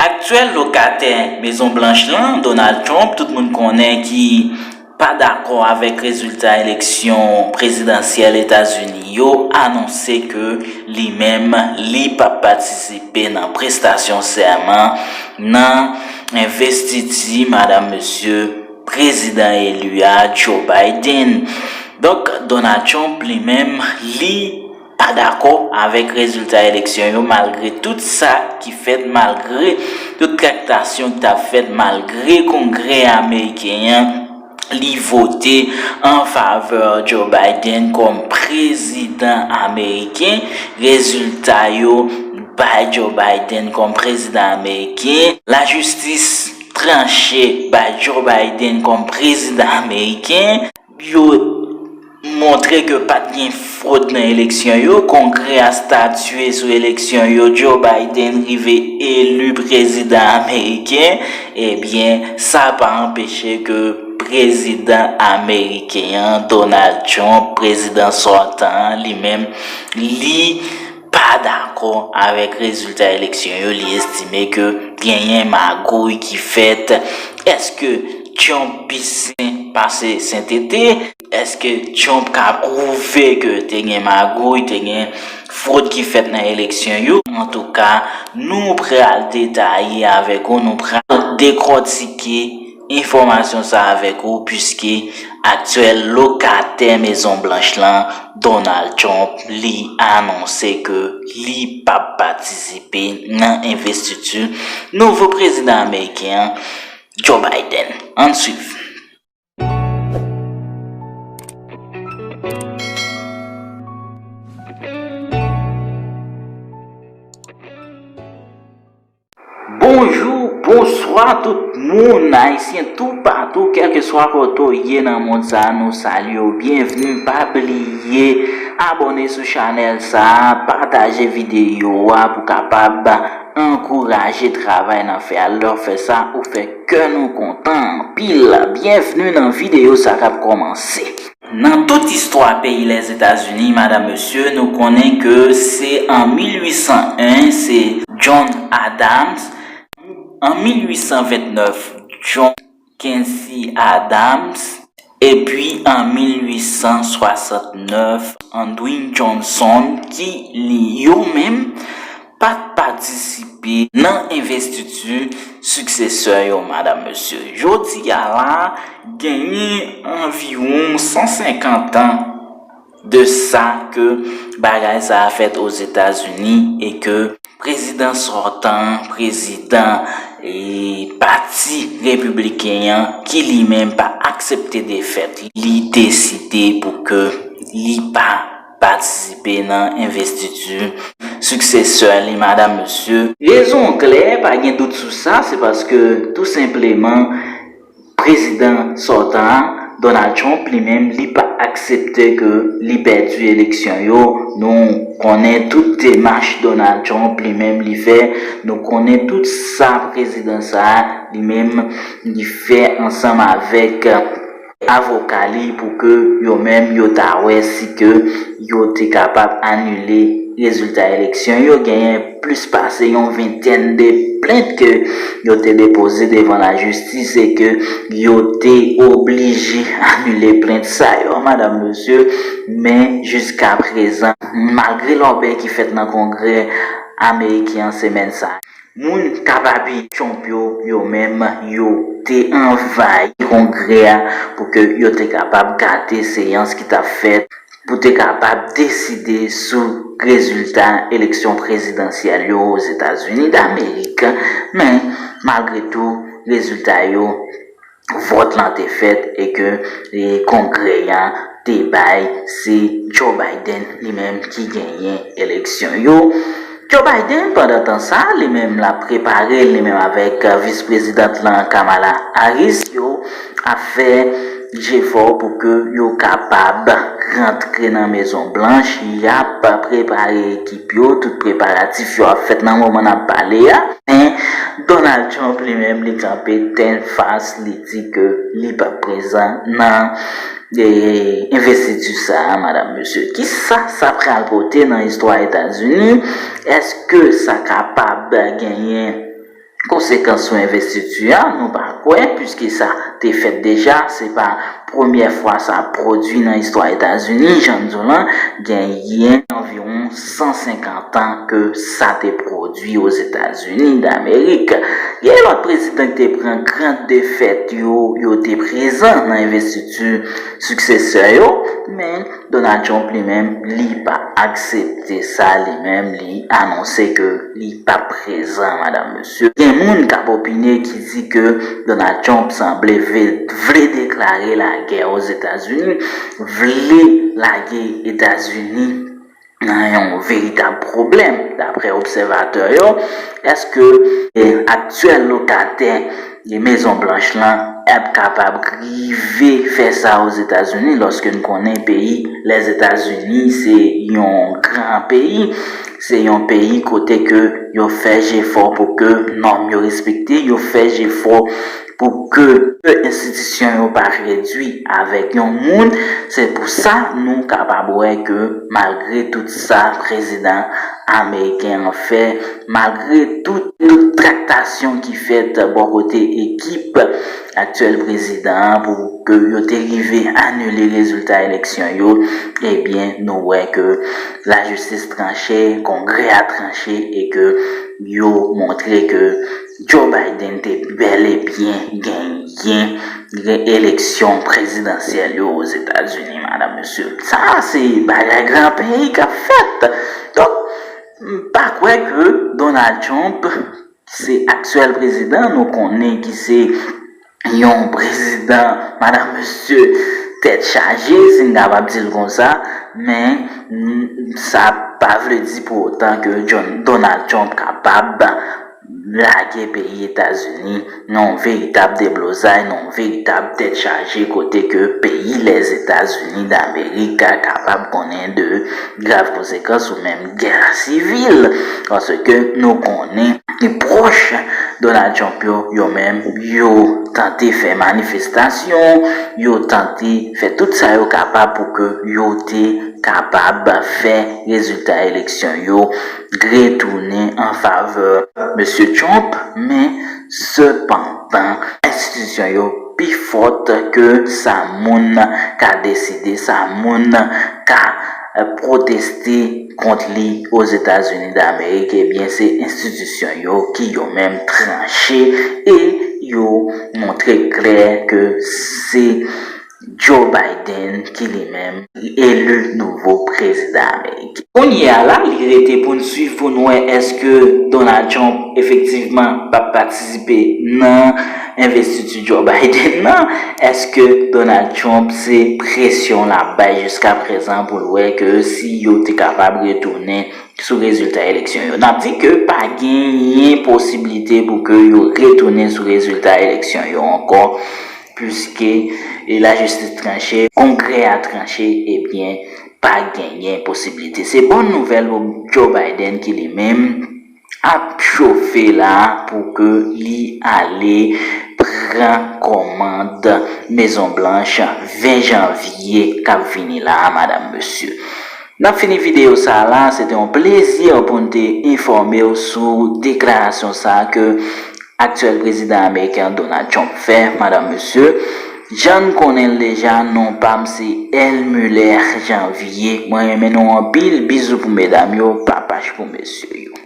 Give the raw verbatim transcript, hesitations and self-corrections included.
Aktyèl lokatè Mezon Blanch lan, Donald Trump, tout moun konnen ki pa dakò avèk rezilta eleksyon prezidansyèl Etazini yo, anonse ke li menm, li p ap patisipe nan prestasyon sèman nan envestiti, madanm, mesye, prezidan eli a, Joe Biden. Donk, Donald Trump, li menm, li pa dakò avèk rezilta eleksyon yo, malgre tout sa ki fèt, malgre tout traktasyon ki t ap fèt, malgre Kongrè ameriken an, li vote an favè Joe Biden kòm prezidan ameriken. Rezilta yo bay Joe Biden kòm prezidan ameriken. Lajistis tranche bay Joe Biden kòm prezidan ameriken. Yo montre ke pa t gen fwod nan eleksyon yo. Kongrè a statye sou eleksyon yo. Joe Biden rive eli prezidan ameriken. Ebyen, sa pa anpeche ke prezidan ameriken an, Donald Trump, prezidan sòtan an, li menm, li pa dakò avèk rezilta eleksyon yo. Li estime ke genyen magouy ki fèt. Èske Trump pi sen pase sentete? Èske Trump ka pwouve ke te gen magouy, te gen fwod ki fèt nan eleksyon yo? Antouka, nou pral detaye avèk ou, nou pral dekòtike enfòmasyon sa avèk ou, piske aktyèl lokatè Mezon Blanch lan, Donald Trump, li anonse ke li p ap patisipe nan envestiti nouvo prezidan ameriken an, Joe Biden. Ann swiv. Bonjou, bonswa tout moun, Ayisyen toupatou, kèlkeswa kote w ye nan mond sa a, nou salye w, byenvni. Pa bliye abòne sou chanèl sa a, pataje videyo a pou kapab ankouraje travay n ap fè a. Lè w fè sa, ou fè kè nou kontan anpil. Byenvni nan videyo sa k ap kòmanse. Nan tout istwa peyi Lèzetazini, madanm, mesye, nou konnen ke se an mil uit san en, se John Adams. An mil uit san vennèf, John Quincy Adams. Epi an mil uit san swasantnèf, Andrew Johnson, ki li yo menm pa t patisipe nan envestiti siksesè yo, madanm, mesye. Jodi a la, genyen anviwon san senkant an de sa ke bagay sa a fèt Ozetazini e ke prezidan sòtan an, prezidan, e, pati repibliken an, ki li menm pa aksepte defèt li, li deside pou ke li pa patisipe nan envestiti siksesè li, madanm, mesye. Rezon klè, pa gen dout sou sa, se paske tou senpleman prezidan sòtan an, Donald Trump, li menm, li pa aksepte ke li pèdi eleksyon yo. Nou konnen tout demach Donald Trump li menm li fè. Nou konnen tout sa prezidan sa a li menm li fè ansanm avèk avoka li pou ke yo menm yo ta wè si ke yo te kapab anile rezilta eleksyon yo. Genyen plis pase yon ventèn de plent ke yo te depoze devan lajistis e ke yo te oblije anile plent sa yo, madanm, mesye. Men jiskaprezan, malgre lòbèy ki fèt nan Kongrè ameriken an semèn sa a, moun k ap apiye Trump yo, yo menm, yo te anvayi Kongrè a pou ke yo te kapab gate seyans ki t ap fèt pou te kapab deside sou rezilta eleksyon prezidansyèl yo Ozetazini Damerik. Men, malgre tou, rezilta yo, vòt lan te fèt e ke, e, Kongrè a te bay, se Joe Biden li menm ki genyen eleksyon yo. Joe Biden, pandan tan sa, li menm l ap prepare, li menm avèk, e, vis prezidant lan Kamala Harris, yo ap fè jefò pou ke yo kapab rantre nan Mezon Blanch. Y ap prepare ekip yo, tout preparatif yo ap fèt nan moman n ap pale a. Men Donald Trump li menm, li kanpe tèt fas, li di ke li p ap prezan nan, e, envestiti sa a, madanm, mesye. Kisa sa pral pote nan istwa Etazini? Èske sa kapab genyen konsekans sou envestiti a, nou pa kwè, piske sa te fèt deja, se pa premyè fwa sa pwodui nan istwa Etazini, jan n di w lan, genyen anviwon san senkant an ke sa te pwodui Ozetazini Damerik. Gen lòt prezidan ki te pran gran defèt yo, yo te prezan nan envestiti siksesè yo, men Donald Trump li menm, li pa aksepte sa, li menm, li anonse ke li p ap prezan, madanm, mesye. Gen moun k ap opine ki di ke Donald Trump sanble ve-, vle deklare lagè Ozetazini, vle lage Etazini nan yon veritab pwoblèm, daprè obsèvatè yo. Èske, eh, aktyèl lokatè e Mezon Blanch lan ap kapab rive fè sa Ozetazini, lòske n konnen peyi Lèzetazini se yon gran peyi, se yon peyi kote ke yo fè jefò pou ke nòm yo respekte, yo fè jefò pou ke enstitisyon yo pa redui avèk yon moun. Se pou sa nou kapab wè ke malgre tout sa prezidan ameriken an fè, malgre tout, tout traktasyon ki fèt bò kote ekip aktyèl prezidan an pou ke yo te rive anile rezilta eleksyon yo, ebyen, nou wè ke lajistis tranche, Kongrè a tranche, e ke yo montre ke Joe Biden te bèl e byen genyen eleksyon prezidansyèl yo Ozetazini, madanm, mesye. Sa se bagay gran peyi k ap fèt. Donk, m pa kwè ke Donald Trump, se aktyèl prezidan, nou konnen ki se yon prezidan, madanm, mesye, tèt chaje, si n kapab di l konsa, men, mm, sa pa vle di pou otan ke John, Donald Trump kapab lage peyi Etazini nan yon veritab deblozay, nan yon veritab tèt chaje, kote ke peyi Lèzetazini Damerik ka kapab konnen de grav konsekans ou menm gè sivil, paske nou konnen e pwòch Donald Trump yo, yo menm, yo tante fè manifestasyon, yo tante fè tout sa yo kapab pou ke yo te kapab fè rezilta eleksyon yo retounen an favè mesye Trump, men sepandan, enstitisyon yo pi fòt ke sa moun ka deside, sa moun ka, eh, pwoteste kont li Ozetazini Damerik, ebyen, se enstitisyon yo ki yo menm tranche e yo montre klè ke se Joe Biden ki li menm eli nouvo prezidan ameriken. Kounye a la, li rete pou n swiv pou n wè èske Donald Trump efektivman p ap patisipe nan envestiti Joe Biden nan. Èske Donald Trump se presyon l ap bay jiska prezan pou l wè ke si yo te kapab retounen sou rezilta eleksyon yo? N ap di ke pa genyen posiblite pou ke yo retounen sou rezilta eleksyon yo ankò, piske, e, lajistis tranche, Kongrè a tranche, ebyen, pa genyen posiblite. Se bòn nouvèl pou Joe Biden ki li menm ap chofe la pou ke li ale pran kòmand Mezon Blanch ven janvye k ap vini la a, madanm, mesye. N ap fini videyo sa a la. Se te yon plezi pou n te enfòme w sou deklarasyon sa a ke aktyèl prezidan ameriken Donald Trump fè, madanm, mesye. Jan n konnen l deja, non pa m se L Muller Janvier. Mwen renmen nou anpil. Bizou pou medam yo, papach pou mesye yo.